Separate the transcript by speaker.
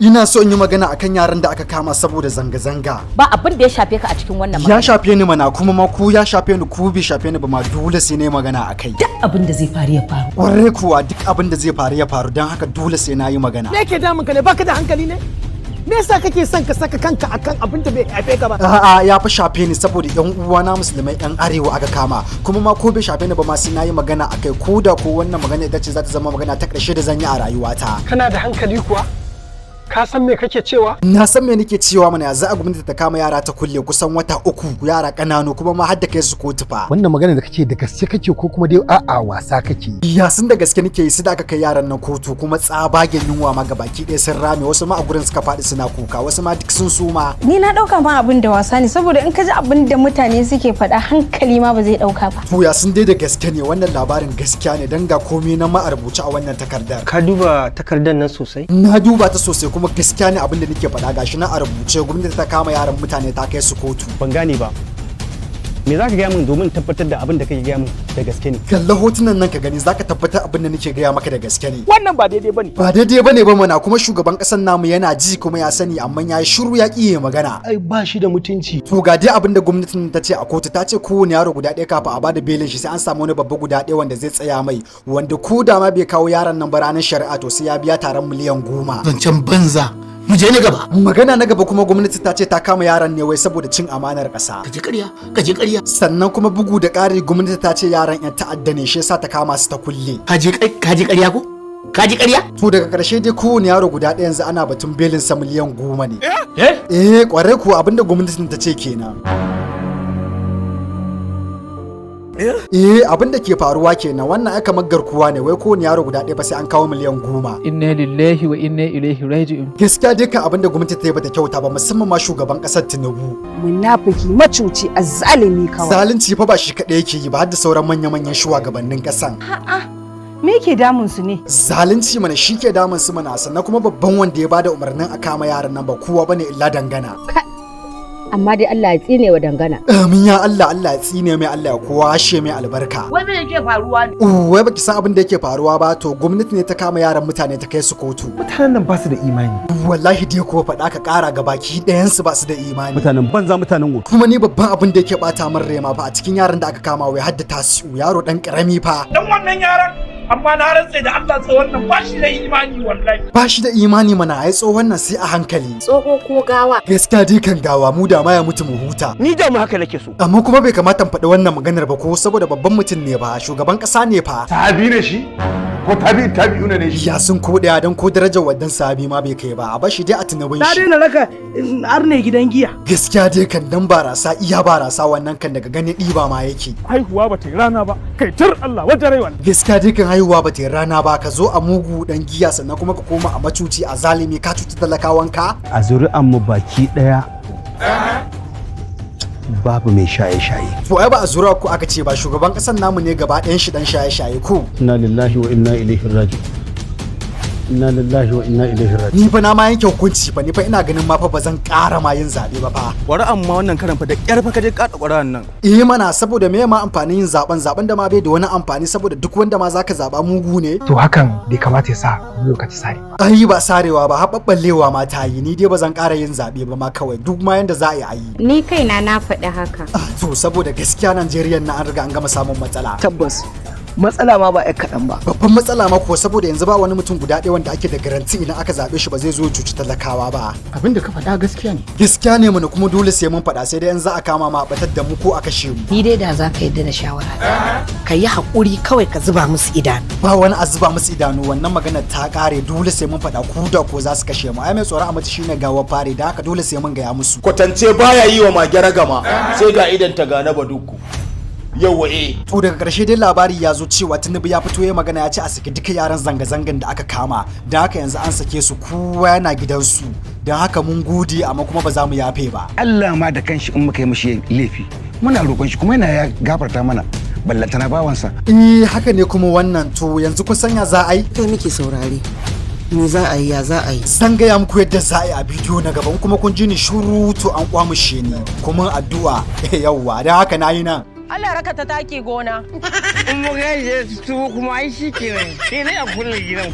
Speaker 1: Ina so in yi magana akan yaran da aka kama saboda zanga-zanga.
Speaker 2: Ba abin da ya shafe ka a cikin wannan
Speaker 1: Ya
Speaker 2: magana.
Speaker 1: shafe ni mana, kuma ma ku ya shafe ni, ku bai shafe ni ba ma, dole sai na yi magana akai.
Speaker 2: Duk abin da zai faru ya faru.
Speaker 1: Ƙwarai kuwa, duk abin da zai faru ya faru, don haka dole sai na yi magana.
Speaker 3: Me yake damun ka ne? Baka da hankali ne? Me yasa kake son ka saka kanka akan abin da bai haife ka ba?
Speaker 1: A'a, ya fi shafe ni saboda yan uwana Musulmai yan Arewa aka kama. Kuma ma ko bai shafe ni ba ma, sai na yi magana akai, ko da ko wannan magana ita ce za ta zama magana ta ƙarshe da zan yi a rayuwata.
Speaker 3: Kana da hankali kuwa? Ka san me kake cewa?
Speaker 1: Na san me nake cewa mana. Za a gwamnati ta kama yara ta kulle kusan wata 3, yara ƙananu, kuma ma har da kai su kotu fa.
Speaker 4: Wannan magana da kake, da gaske kake ko kuma dai a'a wasa kake yi?
Speaker 1: Ya sun da gaske nake yi. Su da aka kai yaran nan kotu, kuma tsabagen yunwa ma gabaki ɗaya sun rame, wasu ma a gurin suka faɗi suna kuka, wasu ma duk sun suma.
Speaker 5: Ni na ɗauka ma abin da wasa ne, saboda in ka ji abin da mutane suke faɗa, hankali ma ba zai ɗauka ba.
Speaker 1: To ya sun dai da gaske ne, wannan labarin gaskiya ne, dan ga komai na ma a rubuce a wannan takardar.
Speaker 6: Ka duba takardar nan sosai?
Speaker 1: Na duba ta sosai, kuma gaskiya ne abin da nake faɗa. Gashi na a rubuce, gwamnati ta kama yaran mutane ta kai su kotu.
Speaker 6: Ban gane ba. Me za ka gaya min domin tabbatar da abin da kake gaya min da gaske ne?
Speaker 1: Kalla hotunan nan ka gani, zaka tabbatar abin da nake gaya maka da gaske ne.
Speaker 3: Wannan ba daidai bane.
Speaker 1: Ba daidai bane ba mana, kuma shugaban ƙasar namu yana ji kuma ya sani, amma ya yi shiru ya ƙi ya magana.
Speaker 4: Ai ba shi da mutunci.
Speaker 1: To ga dai abin da gwamnatin ta ce a kotu. Ta ce kowane yaro guda ɗaya, kafin a bada belin shi, sai an samu wani babba guda ɗaya wanda zai tsaya mai, wanda ko da ma bai kawo yaron nan ba ranar shari'a, to sai ya biya taron miliyan 10.
Speaker 7: Zancen banza, mu je ni gaba.
Speaker 1: Magana na gaba kuma, gwamnati ta ce ta kama yaran ne wai saboda cin amanar ƙasa.
Speaker 7: Ka je ƙarya, ka je ƙarya.
Speaker 1: Sannan kuma bugu da ƙari, gwamnati ta ce yaran 'yan ta'adda ne, shi yasa ta kama su ta kulle.
Speaker 7: Ka je, ka je ƙarya ko ka je ƙarya.
Speaker 1: To daga ƙarshe dai, kowane yaro guda ɗaya yanzu ana batun belin sa miliyan 10 ne. Eh, ƙwarai kuwa, abinda gwamnatin ta ce kenan. Eh, abin da ke faruwa kenan. Wannan ai kamar garkuwa ne, wai kowane yaro guda ɗaya ba sai an kawo miliyan 10.
Speaker 8: Inna lillahi wa inna ilaihi raji'un.
Speaker 1: Gaskiya dai kan abin da gwamnati ta yi bata kyauta ba, musamman ma shugaban ƙasar Tinubu.
Speaker 9: Munafiki, macuci, azzalimi kawai.
Speaker 1: Zalunci fa ba shi kaɗai yake yi ba, har da sauran manya-manyan shugabannin ƙasan.
Speaker 9: A'a, me yake damun su ne?
Speaker 1: Zalunci mana shi ke damun su mana. Sannan kuma babban wanda ya bada umarnin a kama yaran nan ba kowa bane illa Dangana.
Speaker 2: Amma dai Allah ya tsine wa Dangana.
Speaker 1: Amin ya Allah, Allah ya tsine mai, Allah ya kwashe mai albarka.
Speaker 2: Wai me yake faruwa ne?
Speaker 1: Wai baki san abin da yake faruwa ba? To gwamnati ne ta kama yaran mutane ta kai su kotu.
Speaker 4: Mutanen nan ba su da imani.
Speaker 1: Wallahi dai ko faɗa ka ƙara, ga baki ɗayan su ba su da imani.
Speaker 6: Mutanen banza, mutanen wofi.
Speaker 1: Kuma ni babban abin da yake bata min rai ma fa, a cikin yaran da aka kama wai hadda Tasiu, yaro dan karami fa.
Speaker 10: Dan wannan yaran, amma na rantse da Allah tsohon nan ba shi da imani wallahi.
Speaker 1: Ba shi da imani mana, ai tsohon nan sai a hankali.
Speaker 2: Tsoho ko gawa?
Speaker 1: Gaskiya dai kan gawa, mu da ma ya mutu mu huta.
Speaker 6: Ni da mu haka nake so.
Speaker 1: Amma kuma bai kamata in faɗi wannan maganar ba ko, saboda babban mutum ne ba, shugaban ƙasa ne fa.
Speaker 11: Sahabi ne shi ko tabi'in tabi'una ne shi?
Speaker 1: Ya sun ko ɗaya, don ko darajar wadan sahabi ma bai kai ba. A bashi dai a tunabin
Speaker 3: Na
Speaker 1: shi.
Speaker 3: daina raka arne gidan giya.
Speaker 1: Gaskiya dai kan, dan barasa iya barasa wannan kan, daga gani ɗiba ma yake.
Speaker 10: Haihuwa ba ta yi rana ba, kai tur Allah wajen rai wallahi.
Speaker 1: Gaskiya dai kan, haihuwa ba ta yi rana ba, ka zo a mugu dan giya, sannan kuma ka koma a macuci, a zalimi, ka cuci talakawanka.
Speaker 6: A zuri'an mu baki daya babu mai shaye-shaye.
Speaker 1: To ai ba a zura ku aka ce ba, shugaban ƙasar namu ne gaba ɗayan shi dan shaye-shaye ko.
Speaker 6: Inna lillahi wa inna ilaihi raji'un, inna lillahi wa inna ilaihi raji'un.
Speaker 1: Ni fa na ma yanke hukunci fa, ni fa ina ganin ma fa ba zan ƙara ma yin zaɓe ba fa.
Speaker 6: Ƙuri'an ma wannan karan fa da ƙyar fa ka je kaɗa ƙuri'an nan.
Speaker 1: Eh mana, saboda me ma amfanin yin zaben, zaben da ma bai da wani amfani, saboda duk wanda ma zaka zaba mugu ne.
Speaker 4: To hakan bai kamata ya sa lokaci sare ba.
Speaker 1: Ai ba sarewa ba, haɓaɓɓallewa ma ta yi. Ni dai ba zan ƙara yin zaɓe ba ma kawai, duk ma yanda za a yi a yi.
Speaker 2: Ni kaina na faɗi haka.
Speaker 1: To saboda gaskiya Najeriya na an riga an gama samun matsala.
Speaker 9: Tabbas, matsala ma ba 'yar kaɗan ba.
Speaker 1: Babban matsala ma kuwa, saboda yanzu ba wani mutum guda ɗaya wanda ake da garanti idan aka zaɓe shi ba zai zo ya cuci talakawa ba.
Speaker 7: Abin da ka faɗa gaskiya ne.
Speaker 1: Gaskiya ne mana, kuma dole sai mun faɗa, sai dai in za a kama ma a batar da mu ko a kashe mu.
Speaker 9: Ni dai da za ka yarda da shawara, ka yi haƙuri kawai ka zuba musu idanu.
Speaker 1: Ba wani a zuba musu idanu, wannan magana ta ƙare. Dole sai mun faɗa ku da ko za su kashe mu. Ai mai tsoron a mace shine gawar fare, da haka dole sai mun gaya musu.
Speaker 12: Kwatance baya yi wa mage ragama, sai ga idan ta gane baduku yauwa eh.
Speaker 1: To daga ƙarshe dai, labari ya zo cewa Tinubu ya fito ya magana, ya ce a saki duka yaran zanga-zangan da aka kama. Don haka yanzu an sake su, kowa yana gidansu. Don haka mun gode, amma kuma ba za mu yafe ba.
Speaker 13: Allah ma da kanshi in muka yi mishi laifi muna roƙon shi kuma yana ya gafarta mana, ballantana bawansa.
Speaker 1: Eh, haka ne kuma wannan. To yanzu kun sanya za a yi?
Speaker 9: Kai muke saurare. Me za a yi, ya za a yi?
Speaker 1: Zan gaya muku yadda za a yi a bidiyo na gaban. Kuma kun ji ni shuru, to an kwamushe ni kuma addu'a yauwa. Don haka na yi nan.
Speaker 14: Allah raka ta taki gona.
Speaker 15: In muka yi su kuma ai shi kenan, sai dai a kulle gidan.